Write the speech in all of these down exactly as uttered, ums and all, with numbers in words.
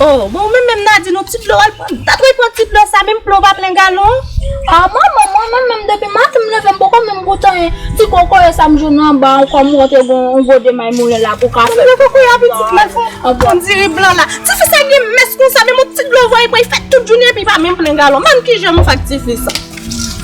Oh, bon, ou menm menm Nadine, yon ti dlo, al pran, dat wè pran ti dlo sa, menm plen w pa plen galon. Ah, manman, mwen menm, menm depi maten m leve, m poko menm goute anyen. Ti kokoye sa m jwenn anba, ankò m wè te gon yon gode may moulen la pou kafe. Ti kokoye a pitit, mèt fè yon diri blan la. Tifi sa gen mès konsa, menm yon ti dlo voye pran, li fè tout jounen, epi li pa menm plen galon. Mann kijan m fè ak tifi sa.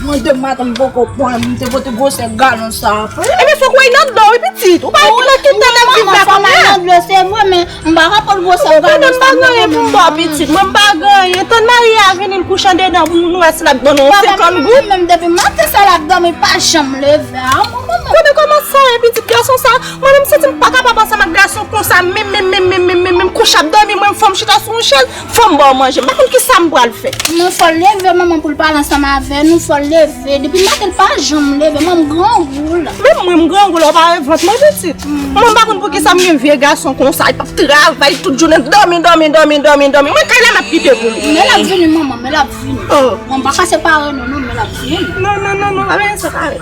Mwen de maten m poko pran, m te pote gwosè galon sa. Ebyen, fòk w al nan dlo, wi, pitit. Ou pa wè ki tan n ap viv la kounye a? Nan dlo, se vre, men m pa ka pran gwosè galon sa. Ou konnen m pa gen anyen pou m ba w, pitit. Mwen, m pa gen anyen. Tann Maria a vini, l kouche andedan pou nou wè si l ap ban nou yon senkant goud. Menm depi maten sa l ap dòmi, pa janm leve. Ah, manman. Konnen kòman sa ye, pitit gason sa? Mwen menm, m santi m pa kapab ansanm ak gason konsa, menm, menm, menm, kouche ap dòmi, mwen, fò m chita sou yon chèz. Fò m ba w manje. M pa konn kisa m pral fè. Non, fò l leve, manman, pou l pale ansanm avè nou. Fò l leve. Depi maten, l pa janm leve. Mwen, m grangou la. Menm mwen, m grangou la, w pa wè vant mwen, pitit. Mwen, m pa konn poukisa m gen vye gason konsa. L p ap travay tout jounen. Dòmi, dòmi, dòmi, dòmi, dòmi. Mwen, kay la, m ap kite pou li. Men l ap vini, manman, men l ap vini. Oh. Mwen, m pa ka separe nou, non, men l ap vini. Non, non, non, non, pa bezwen separe.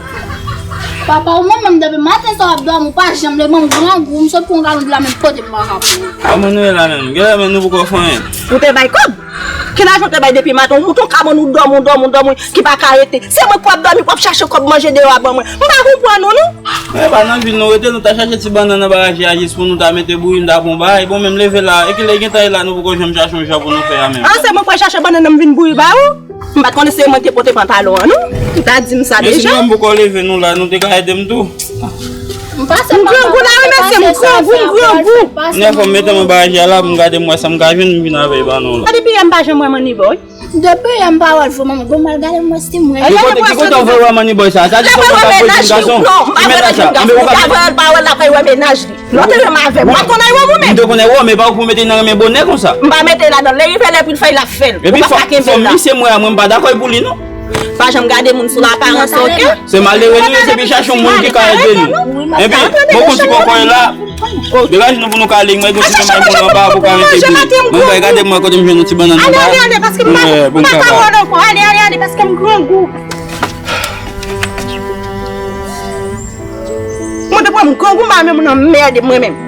Papa, ou menm, menm depi maten sa w ap dòmi, ou pa janm leve, mwen, m grangou, m sot pran yon galon dlo la, menm pote m pa ka pran. Kòman nou ye la menm? Genlè menm nou poko fè anyen. Ou te bay kòb? Ki lajan w te bay depi maten? Ou monte yon kabann, ou dòmi, ou dòmi, ou dòmi, ki pa ka rete. Se mwen k w ap dòmi, w ap chache kòb manje deyò a ban mwen. M pa konprann ou, non. E pa nan vil nou rete, nou ta chache ti bannann anba raje a jis pou nou ta mete bouyi, nou ta pran yon bagay. Bon, menm leve la, e kilè gentan ye la, nou poko janm chache yon jan pou nou fè a menm. Ah, se mwen k pral chache bannann nan m vin bouyi ba ou? M pa t konnen se mwen te pote pantalon an, non. Ou ta di m sa deja. Mèsi, nou menm poko leve nou la, nou te ka ede m tou. M pase. M grangou la, wi, mesye, m grangou, m grangou. Nè fò m mete mwen bagay a la, pou m gade m wè sa m ka jwenn, m vin avè l ban nou la. Depi yè m pa janm wè Manibò, wi. Depi yè m pa wè l vre, manman, bon, m al gade m wè si m wè. Ki kote, ki kote w voye wè Manibò sa? Sa di se w konn ta voye jèn gason. Ki mennaj sa? Anben ou pa vle. Lè w pa wè l, pa wè l, l ap wè mennaj li. Lè w te renmen avè m, ou pa konn ay wè ou menm? M te konn ay wè w, men pa pou w mete nan renmen bonè konsa. M pa mete ladan l. Lè rive lè pou l fè l, l ap fè l. Epi fò, fò misye m wè a, mwen m pa dakò pou li non. Pa janm gade moun sou laparans, oke? Se malere nou ye, se vin chache yon moun ki ka ede nou. Epi, bon, konsi poko la, degaje nou pou nou ka ale, mwen gen ti manman anba pou ka mete pou nou. Mwen bay gade mwen kote m jwenn yon ti bannann anba. Ale, ale, ale, paske m pa, m pa ka wè l ankò. Ale, ale, ale, paske m grangou. Mwen te pran m grangou, m pa renmen moun anmède mwen menm.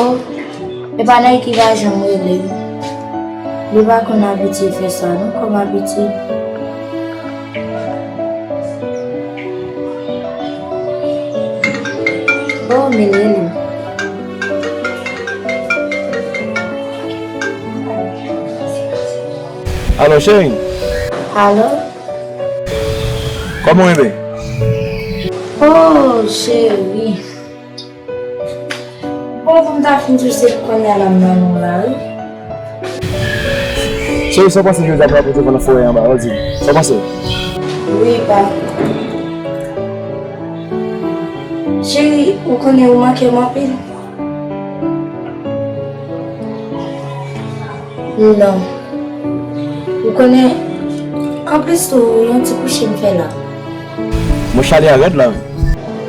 Oh, epa Nike pa janm rele m. Li pa konn abitye fè sa non, kòm abitye. Oh, men li rele m. Alo, cheri. Alo. Kòman w ye? Oh, cheri. Bon, pou m ta fin di w, se kounye a la m nan nou la, wi. Cheri, sa w panse jodi a m rakonte w nan forè anba, w di m. Sa w panse? Wi, pa. Cheri, ou konnen ou manke m anpil. Non. Ou konnen, anplis tou, yon ti kouche m fè la. Mwen chale a rèd la, wi.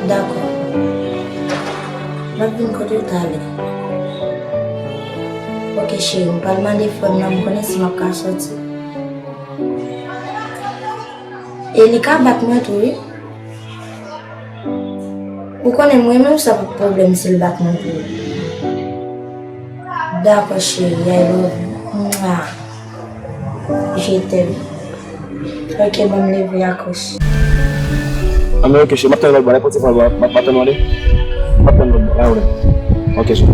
Dakò. M ap vin kote w talè. Oke, cheri, m pral mande frè m nan, m konnen si m ap ka soti. E li ka bat mwen tou, wi. Ou konnen mwen menm sa pa pwoblèm si l bat mwen tou. Dakò cheri, I love you. Mwa. Je t'aime. Ok, bon, m leve akòch. Anben, ok, cheri, m ap tann lòt bò, nenpòt ti fwa lòt bò, m ap, m ap tann lòt bò, pa gen pwoblèm. Ok, cheri.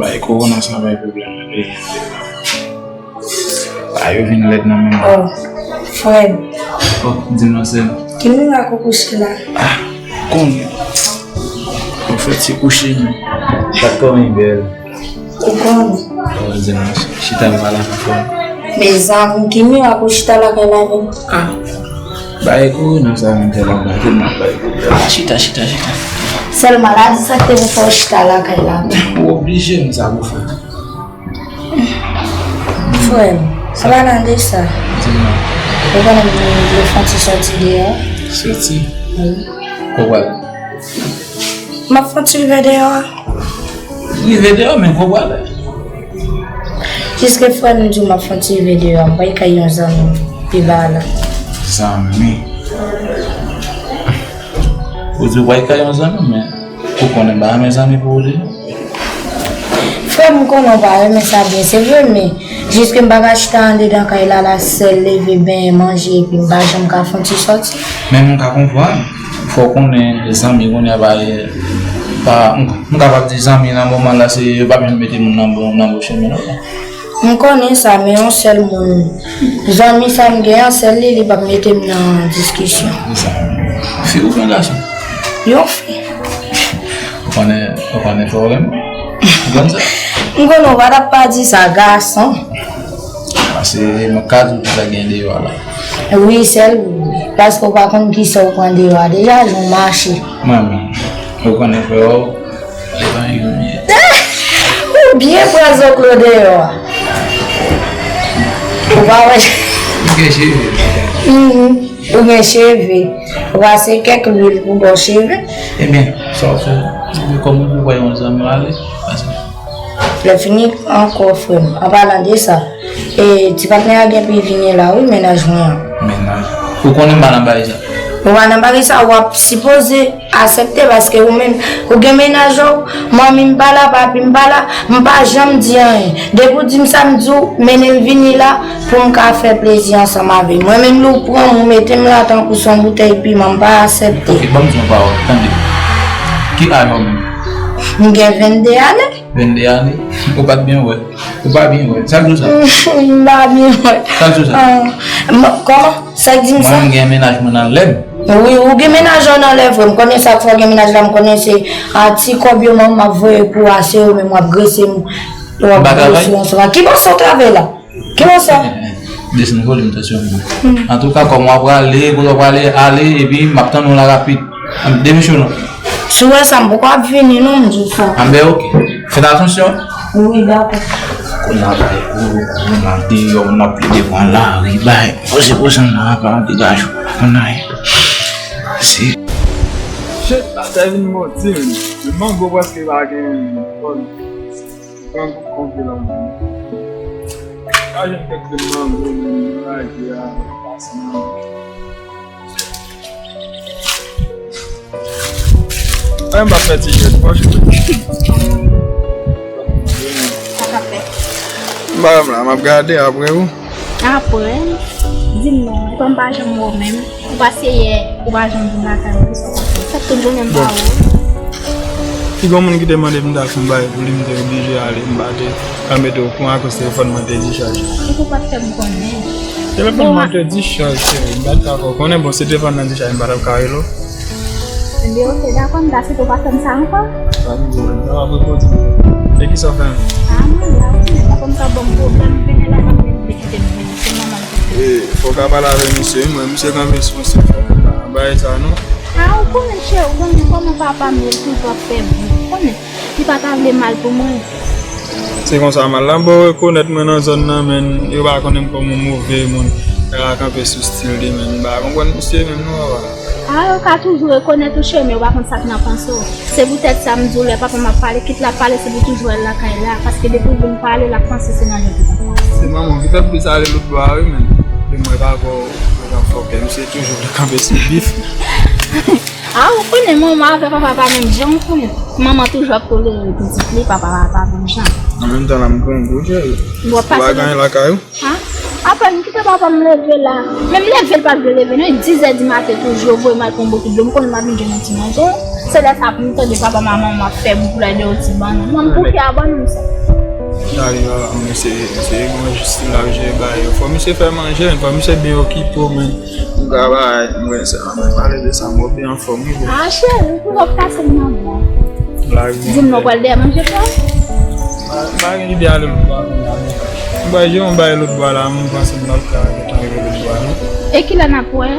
Bay kowona sa bay pwoblèm nan peyi an. Bagay yo vin lèd nan men mwen. Oh, frè m. Oh, di m non, sè m. Ki mirak ou kouche la? Ah, konnen. Ou fè ti kouche, non. Sa kòman bèl. Ou konnen. Oh, di m non, chita m pale avèk ou. Mezanmi, ki mirak ou chita lakay la menm? Ah. Bay kowona sa menm, tèlman bay, tèlman bay pwoblèm. Ah, chita, chita, chita. Sèl maladi sa k te pou fè w chita lakay la. Ou oblije, men sa pou fè. Frè m, an palan de sa, ou konnen m vle fè yon ti sòti deyò. Sòti? Wi. Kote w prale? M ap fè yon ti rive deyò a. Rive deyò, men kote w prale? Jiske frè m di w m ap fè yon ti rive deyò a, m pral kay yon zanmi m pi ba la. Zanmi? Ou di w pral kay yon zanmi, men ou konnen m pa renmen zanmi pou ou deja. Frè m, m konnen w pa renmen sa byen, se vre, men jiske m pa ka chita anndedan kay la, la sèl leve, benyen, manje, epi m pa janm ka fè yon ti sòti. Men m ka konprann, fò w konnen zanmi kounye a pa, pa, m, m kapab di zanmi nan moman la, se yo p ap janm mete moun nan bon, nan bon chemen, non. M konnen sa, men yon sèl moun. Zanmi sa m gen an, sèl li, li p ap mete m nan diskisyon. Zanmi. Fi oubyen gason? Yon fi. Ou konnen, ou konnen fè w renmen? Ou konn sa? M konnen w pa t ap pa di sa, gason. Paske mwen ka di w ki sa gen deyò a la. Wi, sèl wi. Paske w pa konn kisa w pran deyò a deja, jan w mache. Mwen menm, ou konnen frè w, Ou byen pran zoklo deyò a. Ou pa wè? M gen cheve. Mhm. Ou gen cheve. Ou pase kèk lwil pou bò cheve. Ebyen, sa w fè? Kòman pou wè yon zanmi w ale? Pase. Lè fini ankò, frè m. An palan de sa, e, ti patnè a gen pou vini la, wi, mennaj mwen an. Mennaj? Ou konnen m pa nan bagay sa. Ou pa nan bagay sa, w ap sipoze aksepte, paske ou menm, ou gen mennaj ou, manmi m pa la, papi m pa la, m pa janm di anyen. Depi w di m sa, m di w, mennen l vini la pou m ka fè plezi ansanm avè l. Mwen menm, lè w pran m, ou mete m la tankou se yon boutèy piman, m pa aksepte. Ok, ban m di yon pawòl, tande. Ki laj ou menm? M gen vennde ane. Vennde ane? Ou pa t byen wè. Ou pa byen wè. Sa k di w sa? M pa byen wè. Sa k di w sa? Ah, m, kòman? Sa k di m sa? Mwen, m gen mennaj mwen nan lè m. Wi, ou gen mennaj ou nan lè vre. M konnen sa k fè w gen mennaj la, m konnen se, ah, ti kòb yo manman m ap voye pou w a, se yo menm w ap grese m. W ap grese ansanm. Ki bò sa w travay la? Ki bò sa? Desann volim, tansyon mwen. Hmm. Antouka, kòm w ap prale, kote w prale, ale, epi m ap tann ou la rapid. Demisyonnen. Si w wè sa, m poko ap vini non, m di w sa. Anben, ok. Fè atansyon. Wi, dakò. Kounye a bay kou, moun nan deyò, moun nan plede pran lari, bay. Poze, poze, nan pa degaje w, pa konn anyen. Se. Shit, batay vin mòdi m. Men mango prèske pa gen kòn. Pran konpil anpil. Pa jwenn kèk grenn mango, men nan lari a, pase nan. Ay, m pa fè ti jwèt, franchman. Sa k ap fèt? M pa la, m ap gade apre ou. Apre m? Di m non, kòm m pa janm wè w menm. Ou pase yè, ou pa janm vin lakay mwen, kisa w pral fè? Fèt tout jounen m pa wè w. Si gen moun ki te mande m ta fè yon bagay pou li, m te oblije ale, m pa te ka mete w okouran akoz telefòn mwen te dichaje. Epi w pa t fè m konnen. Telefòn mwen te dichaje, cheri, m pa t ka fè w konnen, bon, si telefòn nan dichaje, m pa t ap ka rele w. Ebyen, ok, dakò, m ta swete w pa fè m sa ankò. Pa gen pwoblèm, sa va repoze. E kisa w fè menm? A, mwen la, wi, men papa m ka ban m pwoblèm, vini la, nan mwen, li kite m vini, se manman m ki kite m. E, fò w ka pale avè misye, wi, mwen, misye kanpe sou yon sèl fè, bagay sa, non. A, ou konnen, cheri, ou konnen kòman papa m ye, l toujou ap fè bri, ou konnen. Li pa ta vle mal pou mwen. Se konsa, mal la, bon, rekonèt mwen nan zòn nan, men yo pa konnen m kòm yon move moun. Nèg la kanpe sou stil li, men m pa konprann misye menm non, papa. A, yo ka toujou rekonèt ou, cheri, men yo pa konn sa k nan panse w. Se poutèt sa m di w, lè papa m ap pale, kit l ap pale, se pou toujou wè l lakay la. Paske depi w vin pale, l ap panse se nan jwèt ou t ap pale. Se manman w ki fè m plis ale lòtbò a, wi, men. Depi mwen pa wè w, mwen jan fòkè, misye toujou vle kanpe sou bif. A, ou konnen manman avè papa pa menm jan, ou konnen. Manman toujou ap tolere pitit li, papa pa, pa menm jan. An menm tan la, m pran gwo, cheri. Ou ap pase. Ou pa gen anyen lakay ou? Ha? Apa m kite papa m leve la. Menm leve l pa vle leve non, e dizè di maten toujou, yo voye m al pran bokit dlo, m konnen m ap vin jwenn yon ti manje. Se lè sa pou m tande papa m ak manman m ap fè bouch la de yon ti bannann. Manman m bouke a bannann sa. Gade papa m, se, se yon jis la jere bagay yo. Fò misye fè manje, men fò misye byen okipe w, men. M travay, mwen, se, mwen pale de sa, mwen byen anfòm, wi, bro. Ah, cheri, ou p ap kase m nan bra. Di m non, pral dèyè manje pa. M pa gen ide ale lòtbò a kounye a, non. M pral jere yon bagay lòtbò a la, m panse m p ap ka gentan rive lòtbò a, non. E kilè n ap wè?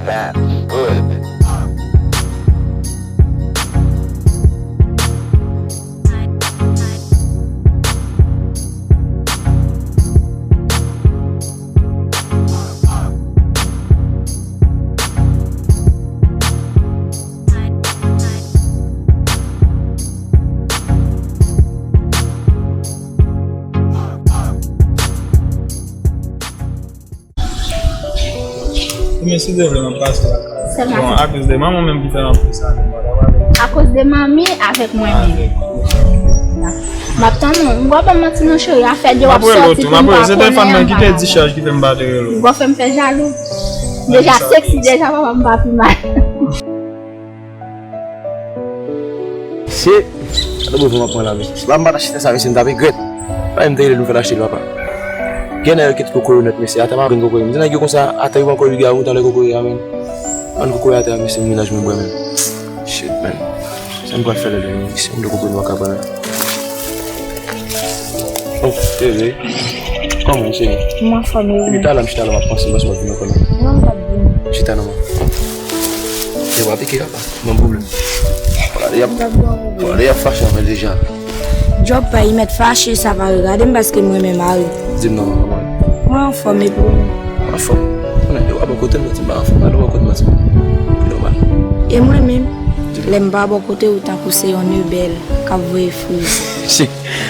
That's good. Men si te vle, m ap pase lakay ou. Bon, akoz de manman w menm ki fè m ap plis ale, m pa ka pale. Akoz de manmi avèk mwen menm. M ap tann ou. M pa ban m manti non, cheri. Afè de w ap sòti pou m pa konnen, m pa ka. M ap rele w tou, m ap rele w tou. Se telefòn nan ki te dichaj ki fè m pa te rele w. Ou gon fè m fè jalou. Deja sèksi, deja papa m pa pi mal. Mesye, gade bozo m ap pran la, mesye. Si pa m pa t achte sa, mesye, m t ap regrèt. Pa m te rele l, m fè l achte l, papa. Gen nèg yo kite kokoye yo nèt, mesye. Atè m ap jwenn kokoye. M di nèg yo konsa, atè yo pran kokoye, yo talè kokoye a, men. Ann kokoye atè a, mesye, m mennaj mwen bwè, men. Shit, man. Sa m pral fè lè, lè, mesye, m de kokoye m pa ka pran la. Oh, bebe. Kòman, cheri? M anfòm, wi. Epi talè m chita la, m ap panse, m panse w ap vin ankò, non? Non, m p ap vin. Chita non, man. Yo, pa pike, papa. Ban m pwoblèm. Gade, y ap, gade, y ap fache avè l deja. Djòb pa, li mèt fache, sa pa regade m paske m renmen mari m. Di m non, manman. Mwen anfòm, epi ou menm? Anfòm. Konnen, yo pa bò kote m, di m pa anfòm, pa bò kote m, di m. Li nòmal. E mwen menm, lè m pa bò kote ou, tankou se yon nebèl k ap voye friz.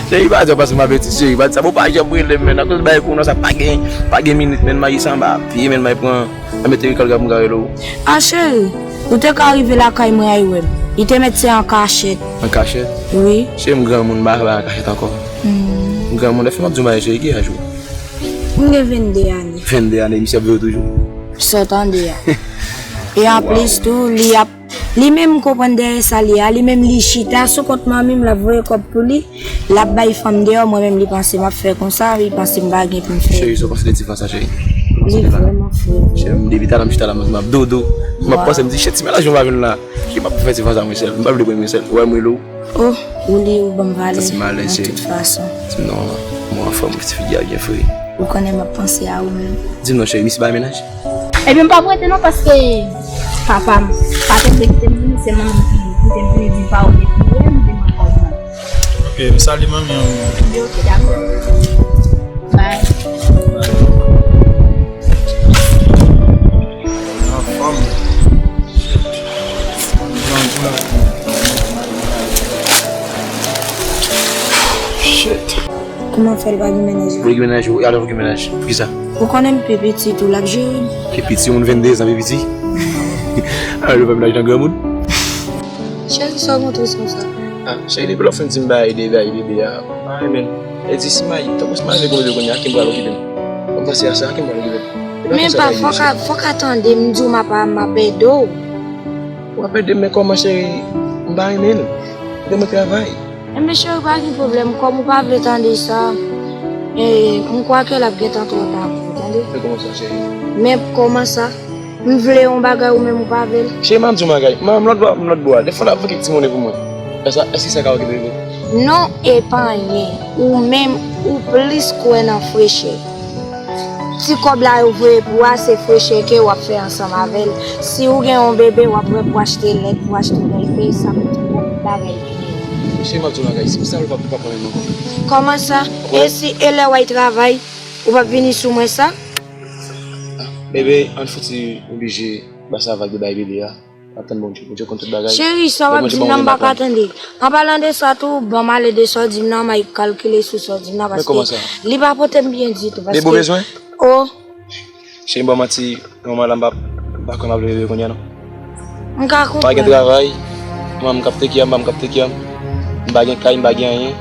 Cheri, pa di w pase m apeti, cheri, pa di sa, bon, pa janm rele m, men, akoz bagay kounye a sa, pa gen, pa gen minit, men, m mache sanba, pye, men, m pran. Mete wi, kal gad m ka rele w. A cheri, ou te ka rive lakay mwen ay wè m. Li te mèt se an kachèt. An kachèt? Wi. Cheri, m granmoun, m pa ka bay an kachèt ankò. Hmm. M granmoun, lè fè m ap di w bagay, cheri, ki laj ou? M gen vennde ane. Vennde ane, misye ap veye w toujou? Sa w tande a. E anplis tou, li ap Li menm m konprann dèyè sa l ye a, li menm li chita sou kont manmi m, l ap voye kòb pou li, l ap bay fanm deyò, mwen menm li panse m ap fè konsa, li panse m pa gen pou m fè. Cheri, sa w panse de ti fanm sa, cheri? Li vrèman fre. Cheri, m depi talè m chita la, m ap dodo. M ap panse, m di, "Shit, si mennaj mwen pa vin la, ki m ap fè ti fanm sa mwen sèl? M pa vle pran mwen sèl." Ou wè m rele w? Oh, ou li ou ban m valè. Santi m alèz, cheri. Nan tout fason. Di m non, mwen anfòm, ti figi a byen fre. Ou konnen m ap panse a ou menm. Di m non, cheri, misye pa gen mennaj? Ebyen, m p ap rete non, paske papa m pa te vle kite m vini, se manman m ki kite m vini, di pa ou depi yè, m vin ankò. Ok, m salye manmi an. Ebyen, ok, dakò. Bye. Anfòm. Shit. Kouman fè l pa gen mennaj la? Pou l gen mennaj, ou, alò pou gen mennaj. Poukisa? Ou konnen m pi piti tou, l ap jere m. Pi piti, moun venndez an pi piti. Alò, ou fè mennaj nan granmoun. Cheri, sa w montre sou sa? Ah, cheri, depi lè w fin di m bagay de, bagay bebe a, m pa renmen l. E di si m mayi, tankou si m mayi, konn bebe kounye a, ki m pral okipe m? Ou panse a sa, ki m pral okipe m? E pa konsa bagay ye, cheri. Men pa, fòk a, fòk a tande m di w m ap, m ap ede w. W ap ede m, men kòman, cheri? M pa renmen l. Kite mwen travay. Enben, cheri, pa gen pwoblèm. Kòm ou pa vle tande sa, e, m kwè ke l ap gentan twò ta pou ou, tande? Men kòman sa, cheri? Men kòman sa? M vle yon bagay, ou menm ou pa vle l. Cheri, m ap di w yon bagay. M, m lòt bò, m lòt bò a. Defwa l ap voye ti monnen pou mwen. Èske, èske sa ka okipe l vre? Non, epa anyen. Ou menm, ou plis kwè nan frechè. Ti kòb la yo voye pou a, se frechè ke w ap fè ansanm avè l. Si ou gen yon bebe, w ap wè pou achte lèt, pou achte daypè, sa pou tout bagay vini. Mesye, m ap di w bagay, si sa ou p ap, ou p ap renmen m ankò. Kòman sa? E si, e lè w al travay, ou p ap vini sou mwen sa? Bebe, ann fouti oblije ba sa vag de bay bebe a. Ap tann Bondye, Bondye konn tout bagay. Cheri, sa w ap di m nan, m pa ka tande. An palan de sa tou, ban m ale de sa w di m nan, m ay kalkile sou sa w di m nan, paske li pa pote m byen ditou, paske... Bebe w bezwen? O. Cheri, m ba w manti, moman la m pa, m pa kwè m ap leve bebe kounye a non. M ka konprann. M pa gen travay, manman m k ap teke a, m pa m k ap teke a. M pa gen kay, m pa gen anyen.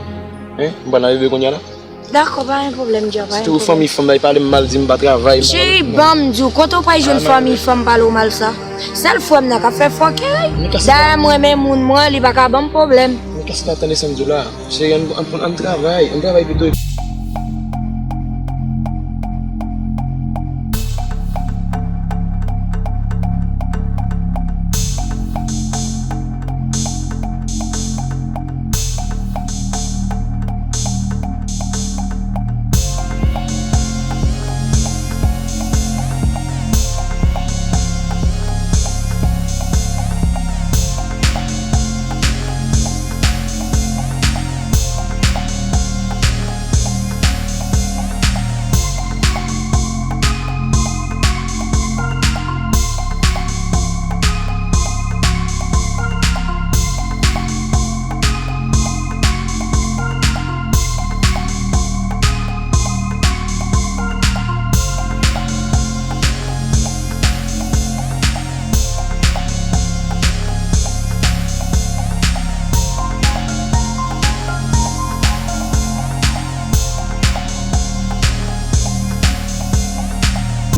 Hein? M pral nan bebe kounye a la. Dakò, pa gen pwoblèm, Dja, pa gen pwoblèm. Sitou fanmi fanm nan, li pale m mal, di m pa travay, m pa... Cheri, ban m di w, kote w pral jwenn fanmi fanm pale w mal sa? Sèl frè m nan k ap fè fòkè, wi. Dayè, m renmen moun mwen, li pa ka ban m pwoblèm. Men kès la, tande sa m di w la. Cheri, ann, ann, ann travay, ann travay pito.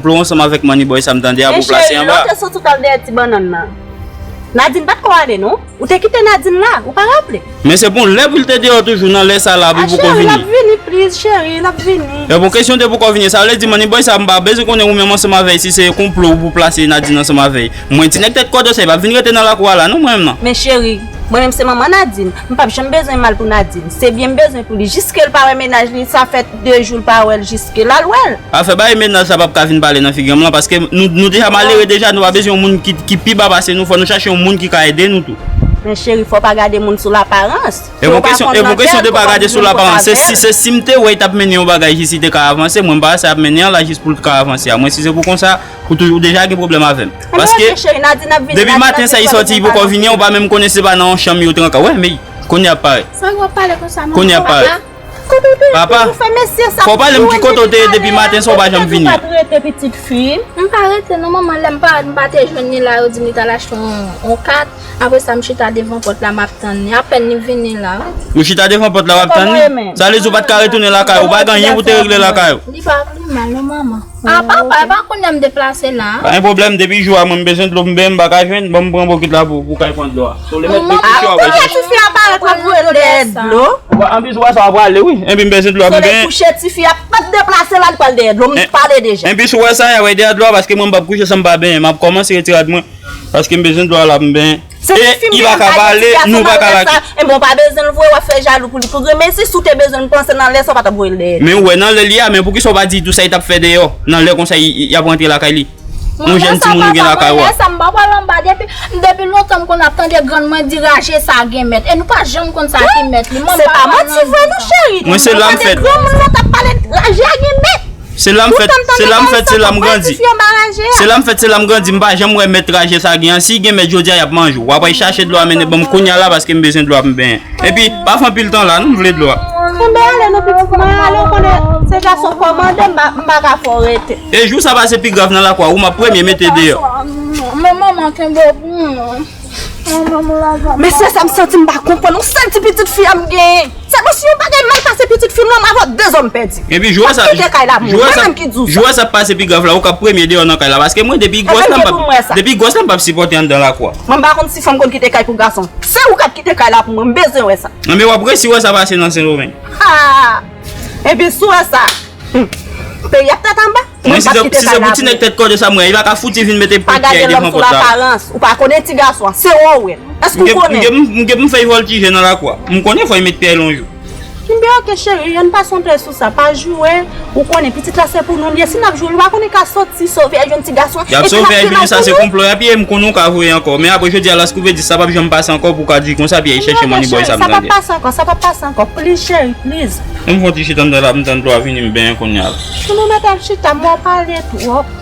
Plon ansanm avèk Money Boy sa m tande a pou plase anba. Cheri, lè w te soti w t al dèyè ti bannann nan, Nadine pa t ko ale non. Ou te kite Nadine la, ou pa raple? Men se pou lè pou l te deyò toujou nan lè sa la pou poko vini. A cheri, l ap vini, please, cheri, l ap vini. E bon, kesyon de poko vini, sa vle di Money Boy sa m pa bezwen konnen ou menm ansanm avè l si se konplo ou pou plase Nadine ansanm avè l. Mwen ti nèg tèt kòde sa, li p ap vin rete nan lakou a la non, mwen menm nan. Men cheri, mwen menm se manman Nadine, m p ap janm bezwen mal pou Nadine. Se byen m bezwen pou li, jiske l pa wè mennaj li, sa fè de jou l pa wè l, jiske l al wè l. Afè bay mennaj sa p ap ka vin pale nan figi m lan, paske nou, nou deja malere deja, nou pa bezwen yon moun ki, ki pi ba pase nou, fò nou chache yon moun ki ka ede nou tou. Men cheri, fò pa gade moun sou laparans. E bon kesyon, e bon kesyon de pa gade sou laparans. Se si, se si m te wè l t ap mennen yon bagay jis li te ka avanse, mwen m pa wè sa y ap mennen an la jis pou l ka avanse a. Mwen si se pou konsa, ou toujou, ou deja gen pwoblèm avè m. Paske depi maten sa li sòti, li poko vini an, ou pa menm konnen se pa nan yon chanm yo te rankontre. Wè, men kounye a ap parèt. Sa w ap pale konsa, manman? Kounye a ap parèt. Papa, fò w pale m ki kote w te ye depi maten sa w pa janm vini an. Ou pa t rete pitit fi? M pa rete non manman, lè m pa, m pa te jwenn li la, yo di m li t al achte yon, yon kat. Apre sa, m chita devan pòt la, m ap tann li. Apèn li vini la, wi. Ou chita devan pòt la, w ap tann li? Sa vle di ou pa t ka retounen lakay ou, ou pa gen anyen pou te regle lakay ou? Li pa pi mal non manman. A papa, e pa kounye a m deplase la. Pa gen pwoblèm, depi jou a mwen m bezwen dlo m benyen m pa ka jwenn, ban m pran bokit la pou, pou w kay pran dlo a. Sou li mèt de kouche w ap al chache. Ti fi a parèt w ap voye l dèyè dlo. Anplis ou wè sa w ap prale wi. Enpi m bezwen dlo a pou m benyen. Sou li kouche ti fi a pa t deplase la li pral dèyè dlo, m pale deja. Enpi si w wè sa y ap dèyè dlo a paske mwen m p ap kouche san m pa benyen, m ap kòmanse retire rad mwen. Paske m bezwen dlo a la pou m benyen. E li pa ka pale, nou pa ka lage. Enben w pa bezwen l vre, w ap fè jalou pou li. Pou grenmesi, si w te bezwen l panse nan lè sa w pa t ap voye l dèyè. Men ou wè nan lè li a, men poukisa w pa di tou sa li t ap fè deyò? Nan lè konsa y, y, y ap rantre lakay li. Yon jèn timoun ou gen lakay ou a. Mwen sa m pa pral anba depi, depi lontan m konn ap tande grann mwen di raje sa gen mèt. E nou pa janm konn sa ki mèt li. Mwen m pa pral anba. Se pa manti vre non cheri. Mwen se la m fèt. Granmoun lan t ap pale raje a gen mèt. Se la m fèt, se la m fèt, se la m grandi. Se la m fèt, se la m grandi. M pa janm wè mèt raje sa gen an. Si gen mèt jodi a, y ap manje w. W ap al chache dlo a mennen ban m kounye a la paske m bezwen dlo a pou m benyen. Epi, pa fè anpil tan la, non, m vle dlo a. Enben ale non pitit mwen, ale w konnen se gason kòmande, m pa, m pa ka fè w rete. E jou sa pase pi grav nan lakou a, ou m ap premye mete deyò. Men manman kenbe w pou mwen. Men se sa m santi m pa konprann. Yon sèl ti pitit fi a m genyen. Se kòmsi yon bagay mal pase pitit fi m lan, m avè w de zòm pèdi. Epi jou a sa, jou a sa, jou a sa pase pi grav la, ou k ap premye deyò nan kay la. Paske mwen depi gwòs la m p ap, depi gwòs la m p ap sipòte anndan lakou a. Mwen m pa konn si fanm konn kite kay pou gason. Se ou k ap kite kay la pou mwen, m bezwen wè sa. Enben w ap resi wè sa pase nan Sendomeng. Ha! Epi si w wè sa, hmm, peyi ap tèt anba. Mwen si se, si se pou ti nèg tèt kòde sa m wè, li pa ka fouti vin mete pye devan pòt la. Pa gade lòm sou laparans. Ou pa konnen ti gason an, se wè w wè l. Èske ou konnen? M gen pou m fè vòltije nan lakou a. M konnen fò y met pyè l yon jou. Kimbe, ok cheri, ann pa sonte sou sa, pa joure. Ou konnen pitit la se pou nou l ye, si n ap joure, ou pa konnen ka soti sove a jwenn ti gason. Y ap sove a, epi sa se konplo y ap ye, m konnen w ka voye ankò. Men apre jodi a, lòske w vle di sa p ap janm pase ankò pou w ka di konsa, pyè y chèche money boy sa m tande. Sa p ap pase ankò, sa p ap pase ankò, please cheri, please. M fon ti chita m tann la, m tann dlo a vini, m benyen kounye a la. Si nou mete l chita, m wè w pale twòp.